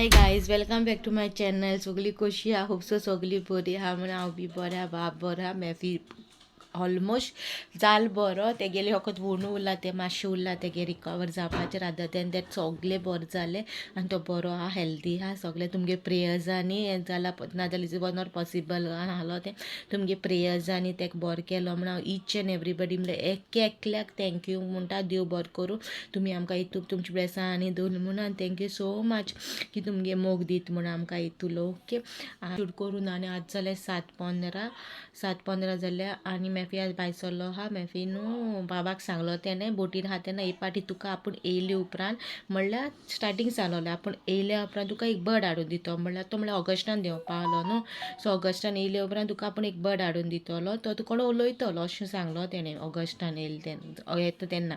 Hi guys, welcome back to my channel. सगळी कशी आहा? होप सो सगळी बरी आहा म्हण हांव बी बरें आहा. बाब बरो आहा. मॅफी ऑलमोस्ट जाल बरो. तेगेलें फकत वणू उरला, तें मातशें उरला तेगे रिकवर जावपाचें. रादर देन that सगळें बरें जालें आनी तो बरो आहा, हेल्दी आहा. सगळें तुमगे प्रेयर्सांनी हें जाला, नाजाल्यार is was not possible आहलो तें. तुमगे प्रेयर्सांनी तेका बरो केलो म्हण हांव इच एंड एवरीबडी म्हणल्यार एक एकल्याक thank you म्हणटा. देव बरो करूं, तुमी आमकां हितून तुमच्या ब्लेसांनी दवरलें म्हणून. आनी thank you so much की तुमगे मोग दीत म्हूण आमकां हितूलो. ओके, शूट करून आनी आज जालें 7:15, 7:15 जाल्या. आनी मॅफी आज भायर सरलो आहा. मॅफी न्हू बाबाक सांगलो तेणें बोटीर आहा तेन्ना, एक पाटी तुका आपूण येयले उपरांत, म्हणल्यार स्टार्टींग सांगलोलें, आपूण येयल्या उपरांत तुका एक बर्ड हाडून दितो. म्हणल्यार तो म्हणल्यार ऑगस्टान देंवपा आहलो न्हू. सो ऑगस्टान येयले उपरांत तुका आपूण एक बर्ड हाडून दितलो, तो तुका कोण उलयतलो अशें सांगलो तेणें ऑगस्टान येयले तेन्ना येता तेन्ना.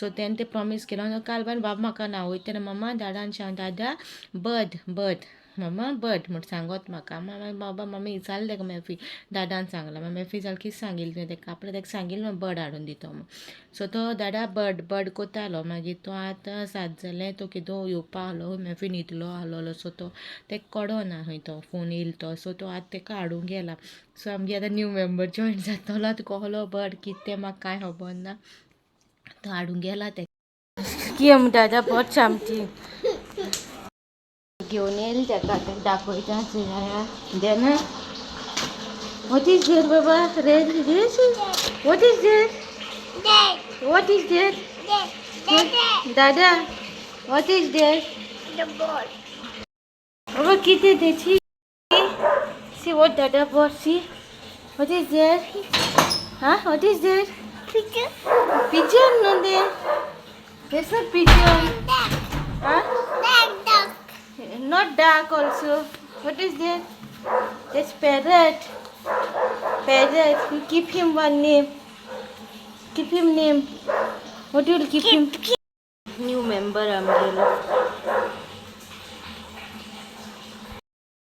सो तेणें तें प्रॉमीस केलो. काल बाय बाबा म्हाका ना वयता तेन्ना मम्मा दादान सांग, दादा बर्ड बर्ड मम्मा बर्ड म्हण सांगत म्हाका. मागीर बाबा मम्मी विचारलें तेका, मॅफी दादान सांगलां. मागीर मॅफी जाल्यार कितें सांगिल्लें तुवें तेका? आपणें तेका सांगिल्लें म्हण बर्ड हाडून दितो म्हण. सो तो दादा बर्ड बर्ड कोतालो. मागीर तो आतां 7 जालें, तो किदो येवपा आहलो. मॅफी न्हिदलो आहलोलो. सो तो तेका कळना खंय तो फोन येयलो तो. सो तो आतां तेका हाडूंक गेला. सो आमगे आतां न्यू मेंबर जॉयन जातलो. आतां कहलो बर्ड कितें तें म्हाका कांय खबर ना. तो हाडूंक गेला तेका. कितें दादा बट सामकी घेवन येयले तेका, तेका दाखयता चोया. देना what is there बाबा? Red this, what is there? What is there Dada? What is there बाबा? कितें तें? शी, see what Dada bought. See what is there? Huh? What is there? Pigeon no there. There's no pigeon. Huh? Not dark also. What is there? That's parrot. Parrot. You keep him one name. Keep him name. What you will keep him? New member आमगेलो.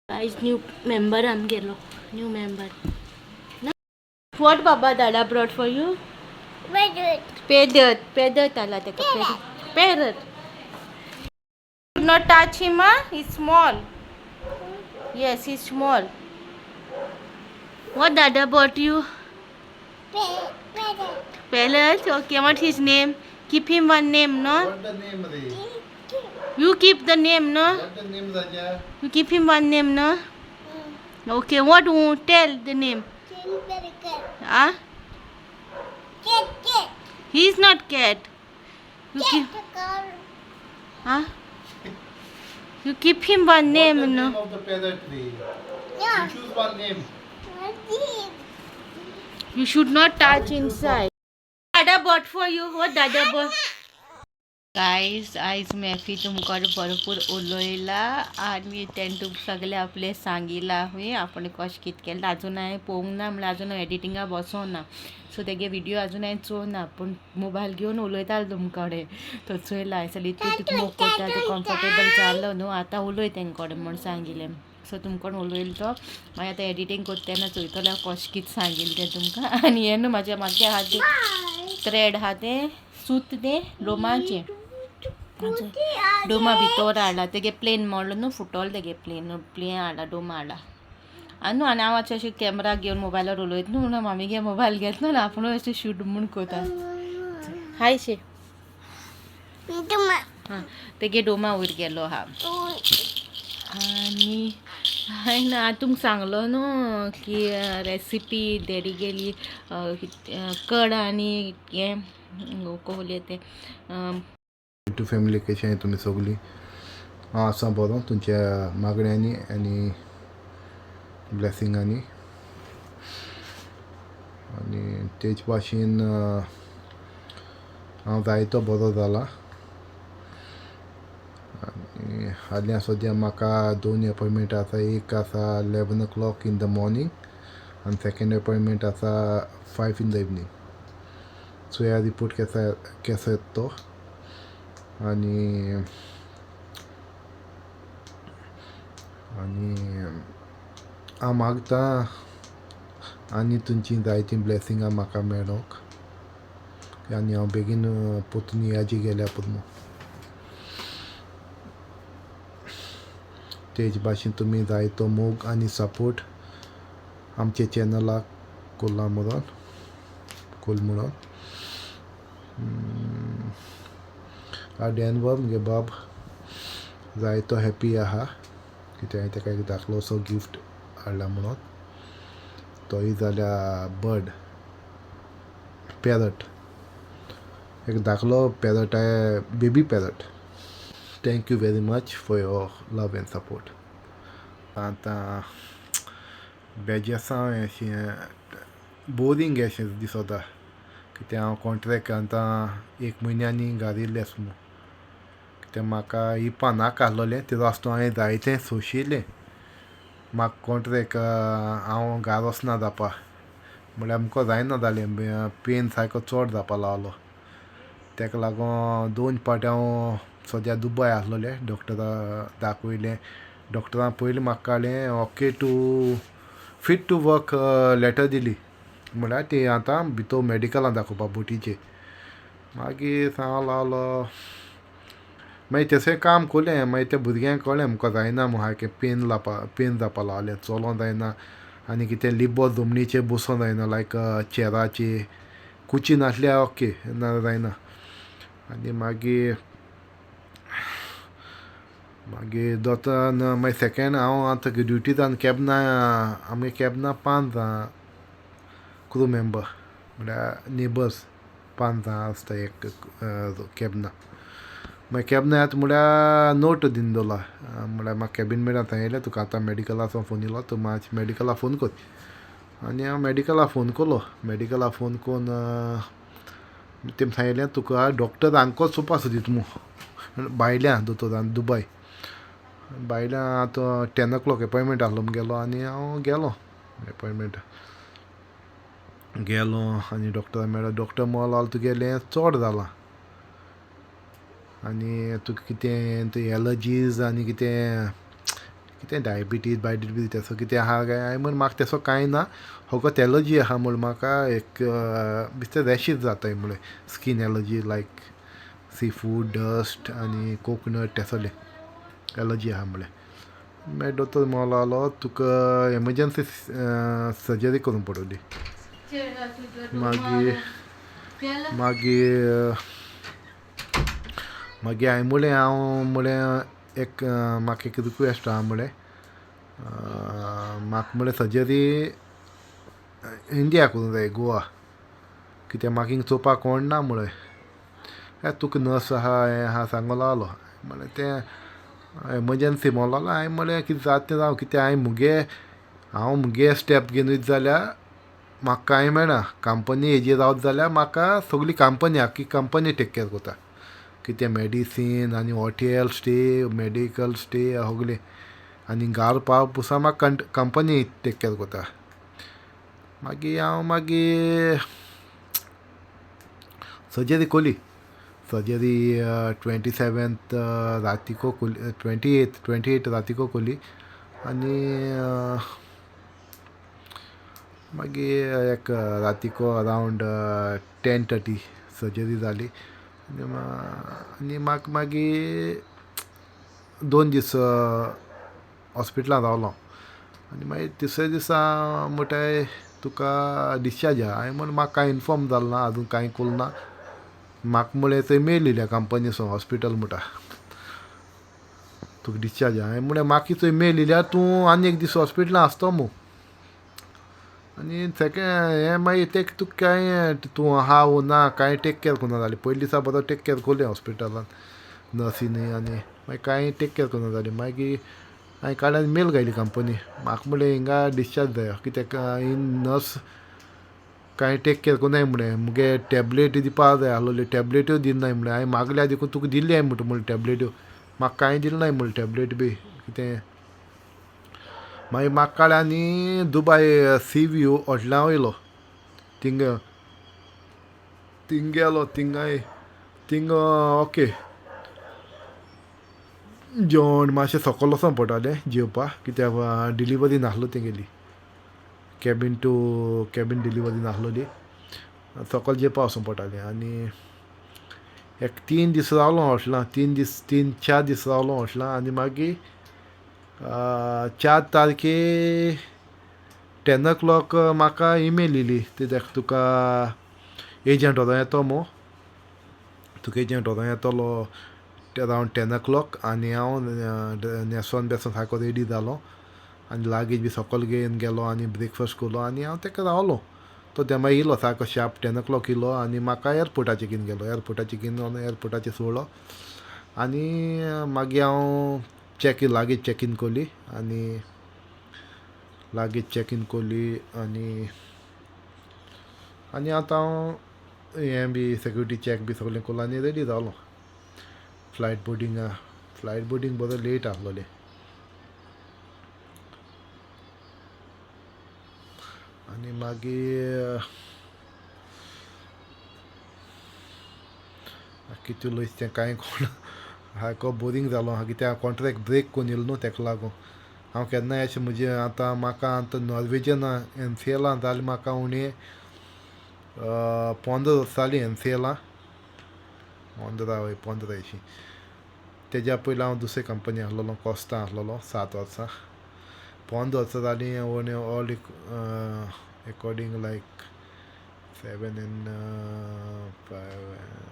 Guys, new member आमगेलो. New member. What Baba Dada brought for you? Parrot. Parrot आला तेका. Parrot. Not touch him, huh? He's small. Yes, he's small. What Dada bought you? Parrot. Okay, what his name? Keep him one name, no? What the name re? You keep the name, no? What the name, Raja? You keep him one name, no? Okay, what you tell the name? Huh? He's not cat. You keep, huh? You keep him one name, What the no? name of the parrot re? You choose one name. You should not touch inside. Dada bought for you. What Dada bought? Guys, आयज मॅफी तुमकां भरपूर उलयला आनी तेणें तुमकां सगळें आपलें सांगिलां हय आपण कशें कितें केलें. आजून हांवें पळोवंक ना, म्हणल्यार आजून हांव एडिटिंगा बसोंक ना. सो तेगे विडियो आजून हांवें चोवना, पूण मोबायल घेवन उलयतालो तुमकां कडेन. तो चोयला जाल्यार इतू तुका मोग करता, तूं कम्फर्टेबल जालो न्हू आतां उलय तेंक कडेन म्हूण सांगिलें. सो तुमकां उलयलो तो. मागीर आतां एडिटींग करता तेन्ना चोयतलें हांव कशें कितें सांगिलें तें तुमकां. आनी हें न्हू म्हाज्या मागे आहा तें थ्रेड आहा तें सूत तें डोमाचें डोमा भितर हाडला. तेगे प्लेन मोडलो न्हू, फुटोलो तेगे प्लेन. प्लेन हाडला, डोमा हाडला. आनी न्हू आनी हांव अशें अशें कॅमरा घेवन मोबायलार उलयता न्हू, म्हणून मामीगे मोबायल घेतलो न्हू आपूण अशें शूट म्हूण करता. हाय शे हां तेगे डोमा वयर गेलो आहा. आनी हांवें ना तुमकां सांगलो न्हू की रेसिपी डॅडी गेली कड आनी हें कोहले तें. टू फॅमिली, कशें आहाय तुमी सगळीं? हांव आसा बरो तुमच्या मागण्यांनी आनी ब्लेसिंगांनी. आनी तेच भाशेन हांव जायतो बरो जाला. आनी हाल्यां सद्या म्हाका दोन एपॉयटमेंट आसा. एक आसा 11 o'clock in the morning आनी सेकेंड एपॉयटमेंट आसा 5 इन the evening. So ह्या रिपोर्ट केसो केसो येता तो. आनी आनी हांव मागता आनी तुमची जायतीं ब्लेसिंगां म्हाका मेळोंक आनी हांव बेगीन परतून याजी गेल्यार पुरो. तेज भाशेन तुमी जायतो मोग आनी सपोर्ट आमच्या चॅनलाक कोल्ला म्हणून कोल म्हणून. डॅनवर मुगे बाब जायतो हॅपी आहा कित्याक हांवें ताका एक धाकलोसो गिफ्ट हाडला म्हणून. तोय जाल्यार बर्ड पॅरट, एक धाकलो पॅरट आहे, baby parrot. Thank you very much for your love and support. आतां बेजेसांव अशें बोरींग अशें दिसता कित्याक हांव कॉन्ट्रेक्ट आतां एक म्हयन्यांनी घरा येयलें मुगो. कित्याक म्हाका इपा नाका आसलोलें तेजो आसतना हांवें जायतें सोंशिल्लें. म्हाका कॉन्ट्रेक्ट हांव घरा वचना जावपा म्हळ्यार आमकां जायना जालें, पेन सारको चड जावपा लागलो. ताका लागून दोन फावटी हांव सद्या दुबय आसलोलें, डॉक्टरा दाखयलें. डॉक्टरान पयलीं म्हाका काडलें okay to fit to work letter दिली, म्हळ्यार ती आतां भितर मेडिकलान दाखोवपा बोटीचे. मागीर सांगो लागलो मागीर तशें काम कोलें. मागीर त्या भुरग्यांक कळ्ळें आमकां जायना म्हूण, सारकें पेन लावपा पेन जावपा लागलें, चलों जायना आनी कितें लिबो जमनीचेर बसों जायना, लायक चेराचे कुची नासल्यार ओके ना जायना. आनी मागीर मागीर दोतोरान मागीर सेकेंड हांव आतां ड्युटी जावन कॅबना, आमगे कॅबना पांच जाण क्रू मेंबर म्हळ्यार नेबर्स पांच जाण आसता एक कॅबना. मागीर कॅबना येता म्हळ्यार नोट दिवन दवरला, म्हळ्यार म्हाका कॅबीन मेळटा सांगिल्लें तुका आतां मेडिकला सावन फोन येयलो, तूं मातशें मेडिकला फोन कर. आनी हांव मेडिकला फोन केलो. मेडिकला फोन करून तेमी सांगिल्लें तुका डॉक्टर हांकां चोवपा सोदीत मुगो, भायल्या दोतोरान दुबय भायल्या. आतां 10 o'clock appointment आसलो मुगेलो आनी हांव गेलो एपॉयटमेंट गेलो आनी डॉक्टरा मेळ्ळो. डॉक्टर म्हणो लागलो तुगेलें चड जालां आनी तुका कितें तें एलर्जीज आनी कितें कितें डायबिटीज बायबिटीज तेसो कितें आहा काय? हांवें म्हणलें म्हाका तेसो कांय ना, फकत एलर्जी आहा म्हूण म्हाका एक बेश्टे रॅशीज जाताय म्हळ्यार skin allergy like sea food dust आनी कोकोनट तेसोलें एलर्जी आहा म्हळ्यार. मागीर दोतोर म्हणो लागलो तुका एमर्जन्सी सर्जरी करूंक पडटली. मागीर मागीर मागीर हांवें म्हणलें हांव म्हणलें एक म्हाका एक रिक्वेस्ट आहा म्हणलें, म्हाका म्हणलें सर्जरी इंडिया करूंक जाय, गोवा, कित्याक म्हाका हिंगा चोवपाक कोण ना म्हणलें. तुका नर्स आहा हें आहा सांगो लागलो. म्हणलें तें एमर्जन्सी म्हणो लागलो. हांवें म्हणलें कितें जाता तें जावं, कित्याक हांवें मुगे हांव मुगे स्टेप घेवन वयता जाल्यार म्हाका कांय मेळना, कंपनी हेजेर रावत जाल्यार म्हाका सगली कंपनी आख्खी कंपनी टेक केर करता, कितें मेडिसीन आनी हॉटेल स्टे मेडिकल स्टे सगलें, आनी घार पाव पुसा म्हाका कंपनी टेक केर करता. मागीर हांव मागीर सर्जरी कोली. सर्जरी 27 रातीको कोली, 28 रातीको कोली. आनी मागीर एक रातीको अरावंड 10:30 सर्जरी जाली. आनी म्हाका मागीर 2 दीस हॉस्पिटलान रावलो. आनी मागीर तिसऱ्या दिसा म्हणटाय तुका डिस्चार्ज आहा. हांवें म्हणलें म्हाका कांय इनफॉर्म जालें ना, आजून कांय करूं ना. म्हाका म्हणलें थंय मेल येयल्या कंपनीसून हॉस्पिटल म्हणटा तुका डिस्चार्ज आहा. हांवें म्हणलें म्हाका थंय मेल येयल्या, तूं आनी एक दीस हॉस्पिटलान आसतो मू. आनी सेकेंड हें मागीर ते तुका कांय तूं आहा वो ना कांय टेक केर करना जालें. पयलीं दिसा बरो टेक केर कोलें हॉस्पिटलान नर्सींनी, आनी मागीर कांय टेक केर करना जालें. मागीर हांवें काडल्यार मेल घायली कंपनी, म्हाका म्हणलें हिंगा डिस्चार्ज जाय, कित्याक ही नर्स कांय टेक केर करनाय म्हणलें. मुगे टॅबलेट दिवपा जाय आसलोल्यो, टॅबलेट्यो दिनाय म्हणलें. हांवें मागल्या देखून तुका दिल्ली हांवें म्हणटा म्हणलें टॅबलेट्यो, म्हाका कांय दिलें नाय म्हणलें टॅबलेट बी कितें. मागीर म्हाका काडलें आनी दुबाय सी व्यू हॉटेलां वयलो, थिंगा थिंग गेलो, थिंगाय थिंग ओके जेवण मातशें सकयल वचों पडटालें जेवपा, कित्याक डिलिव्हरी नासलो तेगेली, कॅबीन टू कॅबीन डिलिव्हरी नासलोली, सकयल जेवपा वचों पडटालें. आनी एक 3 दीस रावलो हॉटेलान, 3 दीस 3-4 दीस रावलो हॉटेलान. आनी मागीर 4 तारखे 10 o'clock म्हाका इमेल येयली कित्याक तुका एजंट व्हरोन येतो मो, तुका एजंट व्हरोन येतलो अरावंड 10 o'clock. आनी हांव न्हेसोन बेसोन सारको रेडी जालो आनी लागेज बी सकयल घेवन गेलो आनी ब्रेकफास्ट केलो आनी हांव ताका रावलो. तो ते मागीर येयलो सारको शार्प 10 o'clock येयलो आनी म्हाका एअरपोर्टाचेर घेवन गेलो. एअरपोर्टाचेर घेवन एअरपोर्टाचेर सोडलो आनी मागीर हांव चॅक लागेज चॅक इन केली आनी लागेज चॅक इन केली आनी आनी आतां हांव हें बी सेक्युरिटी चॅक बी सगळें केलो आनी रेडी जालो. फ्लायट बोर्डींग, फ्लायट बोर्डींग बरो लेट आसलोलें. आनी मागीर कितें उलयता तें कांय कोण सारको बोरींग जालो आहा कित्याक कॉन्ट्रेक्ट ब्रेक करून येयलो न्हू तेका लागून हांव केन्नाय अशें म्हजें आतां म्हाका आतां नॉर्वेजन एन सी एलान जालें म्हाका उणें 15 वर्सां जालीं एन सी एलान, 15 वय 15 अशीं. तेज्या पयलीं हांव दुसरे कंपनी आसलेलो, कोस्ता आसलेलो 7 वर्सां. 15 वर्सां जालीं उणें ऑल एकॉर्डींग लायक 7 and 5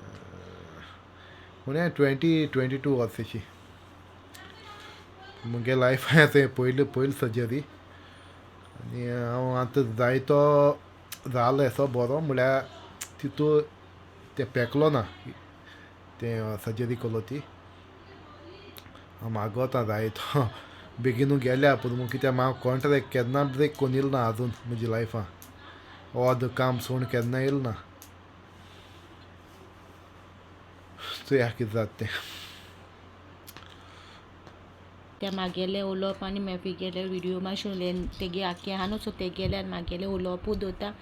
उणें 20-22 वर्सां अशीं. मुगे लायफान आतां पयली पयली सर्जरी आनी हांव आतां जायतो जालो असो बरो, म्हळ्यार तितू तें पेकलो ना तें सर्जरी केलो ती. हांव मागोता जायतो बेगीनू गेल्या पूण कित्याक म्हाका कॉन्ट्रेक्ट केन्ना ब्रेक करून येयलो ना आजून म्हज्या लायफान, अर्द काम सोडून केन्ना येयलो ना. चोया कितें जाता तें. त्या मागेलें उलोवप आनी मॅफीगेले व्हिडियो मातशें उलयन तेगे आख्खे आहा न्हू, सो तेगेले आनी मागेलें उलोवपूय दवरता.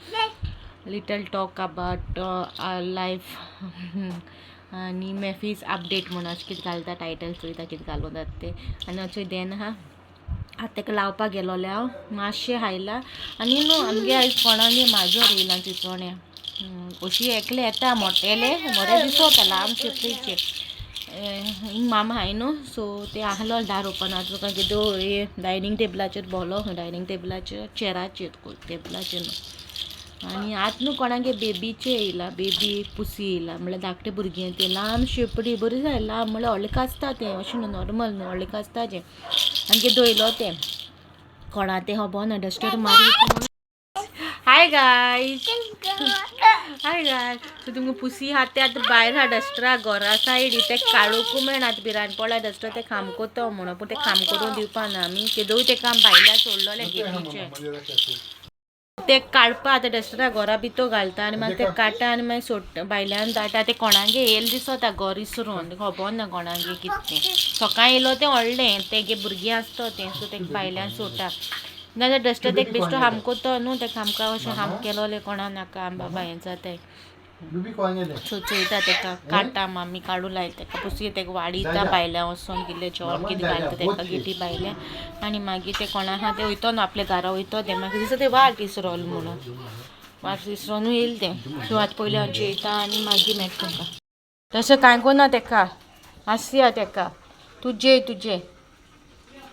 Little talk about our life आनी मॅफीज अपडेट म्हणून अशें कितें घालता टायटल चोयता कितें घालूं जाता तें. आनी अशें देन आहा आतां ताका लावपाक गेलोलें हांव मातशें हायला आनी न्हू आमगे आयज कोणागे माजर येयलां चिंचोण्या अशी एकलें येता मोटेलें बरें दिसता लांब शेपडीचें. हिंग मामा हाय न्हू, सो ते आहलो दार ओपन आसा तुका कितें डायनींग टेबलाचेर भोलो खंय, डायनींग टेबलाचेर चेराचेर टेबलाचेर न्हू. आनी आतां न्हू कोणागे बेबीचें येयलां, बेबी पुसी येयला म्हळ्यार धाकटें भुरगें तें लांब शेपडी बरी जाय लांब म्हळ्यार व्हडलें कासता तें अशें न्हू नॉर्मल न्हू व्हडलें कासताचें. आनी कितें दवरलो तें कोणा तें खबर ना डस्टर मारी. Hi guys, hi guys. So तुमकां पुसी आहा ते आतां भायर आहा डस्टरा घरा सायडी ते काडूंक मेळना आतां भिरांत पडला डस्टर ते काम करता म्हणून, पूण ते काम करून दिवपा ना आमी तेदोय ते काम भायल्यान सोडलोलें गेटीचें ते काडपा आतां डस्टरा घरा भितर घालता आनी मागीर ते काडटा आनी मागीर सोडटा भायल्यान धाडटा. ते कोणागे येयलें दिसता घर इसरून खबर ना कोणागे कितें तें. सकाळीं येयलो तें व्हडलें तेगे भुरगीं आसता तें, सो तेका भायल्यान सोडटा. नाजाल्यार डस्टर तेका बेश्टो हाम करता न्हू, तेका आमकां अशें हाम केलोलें कोणा नाका आम बाबा हें जाताय. सो चोयता तेका काडटा मामी काडूं लायता तेका पुसी तेका वाडयता भायल्यान वचोन कितलें जेवण कितें घालता तेका गेटी भायल्यान आनी मागीर तें कोणा आहा तें वयतो न्हू आपल्या घरा वयतो तें मागीर दिसता तें वाट इसरोल म्हणून, वाट इसरोनूय येयलें तें. सो आतां पयलीं हांव जेयता आनी मागीर मेळटा तुमकां. तशें कांय कोन्ना तेका आसया तेका तूं जेय तुजें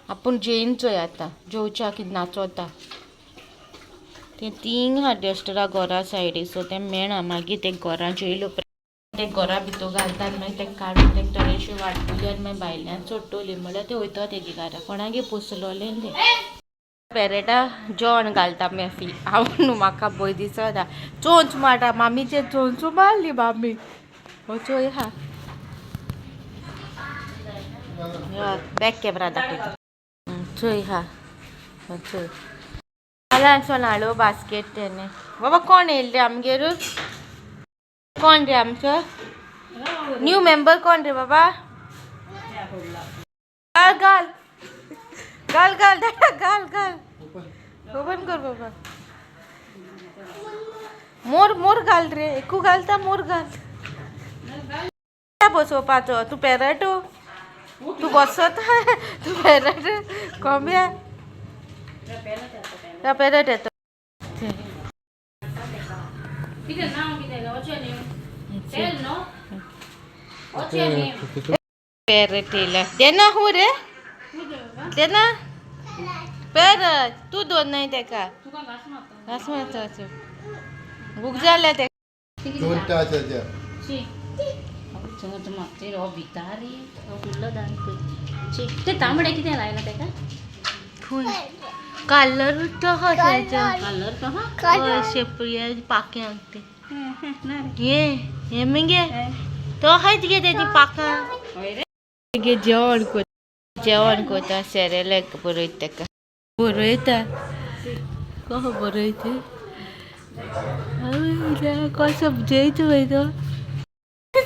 आपूण जेयन चोय आतां जेवच्या कितें नाचोता तें तींग आहा डस्टरा घरा सायडी, सो तें मेळना. मागीर तें घरा जेयलो तें घरा भितर घालता आनी मागीर तेका काडून तेका थोडेशें वाडटली आनी मागीर भायल्यान सोडटली म्हळ्यार तें वयता तेगे घरा कोणागे पोसलोलें तें. पेरेटा जेवण घालता मॅफी हांव न्हू म्हाका भंय दिसता चोंच मारता मामीचे चोंच मारली मामी हो चोय आहा बॅक कॅमेरा दाखयता चोय हा चोय जाल्यार हाडलो बास्केट तेणे. बाबा कोण येयले आमगेर, कोण रे आमचो न्यू मेंबर कोण रे बाबा? घाल घाल घाल घाल दादा घाल घाल ओपन कर बाबा. मोर मोर घाल रे एकू घालता मोर घाल बसोवपाचो तूं पेरट तूं बसत तूं पेरट कोंब्या पेरट येता. पेरट येयला देना हूं रे ते ना पेरत तूं दवरनाय तेका घास मारता. भूक जाल्या तेका. Don't touch Aja. ते तांबडे कितें लायला तेका? फूल कलर तो कशाचो? कलर तो हा. हय, शेपया पाक्यांक ते. ना रे. हे हे मगे तो खंयच गे तेजी पाकां. हय रे. गे जेवण कोता, जेवण कोता. सेरेलेक बरयता तेका, बरयता. कसो बरयता कसो जेयता पळय तो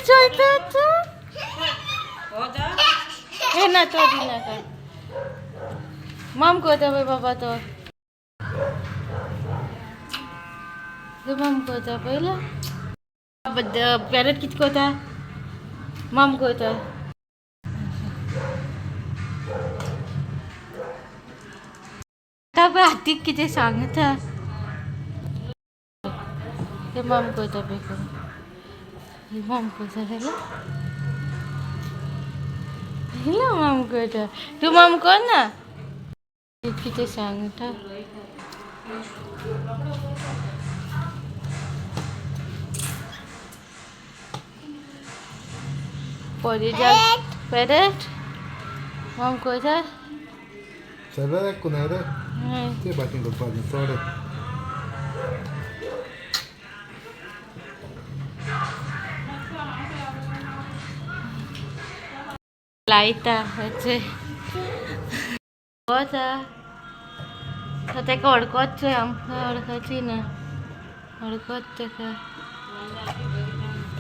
चोयता तूं. हे ना, तो दिनाका. माम कोता पळय बाबा तो. तूं माम कोता पळयला? पॅरट कितें कोता? माम कोता. आतां पळय हातीक कितें सांगता ते. माम कोता पळय करून. ही माम कोता पळयला? पळयला माम कोता? तूं माम कर ना. कितें सांगता? Porridge parrot mom कोता. सगळं कोण रे ते बाकी करपाचें चड. लायता अशें वता. तेका वळखत, आमकां वळखची ना. वळखत तेका.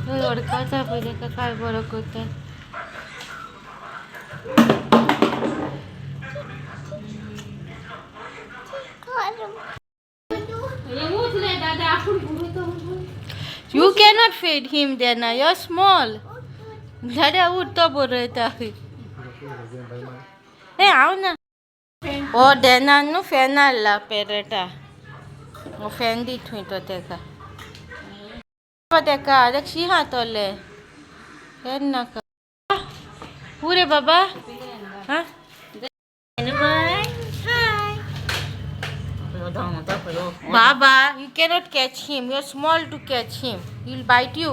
हय, वळखता पळय तेका. काय बरो करता. दादा आपूण. You cannot feed him, Dana. You're small. दादा उठ, तो बरयता. ए हांव ना. हो डेनान न्हू फॅन हाडला पेरटा. हो फॅन दी थंय तो तेका. तेका तेका शी खातले. फॅन नाका पुरे बाबा. हा हाय Baba, you cannot catch him. You're small to catch him. He'll bite you.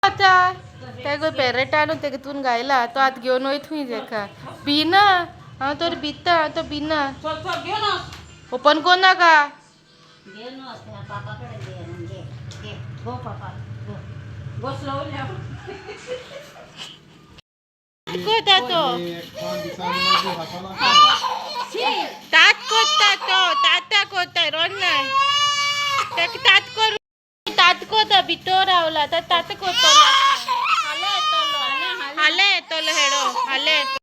आता तेगो पेरटा न्हू तेका तितून घायला. तो आतां घेवन वयता थंय तेका. भिना हांव तर भिता. हांव तो भिना. ओपन कर नाका. घेवन वच पापा कडेन. घे घे, गो पापा, गो गो स्लोली. कोता तो तात कोता तो ताता कोता. रोड नाय तेका. तात कर, तात कोता. भितर रावला तर तात कोतलो. हाले येतलो, हाले येतलो, हेडो हाले येतलो.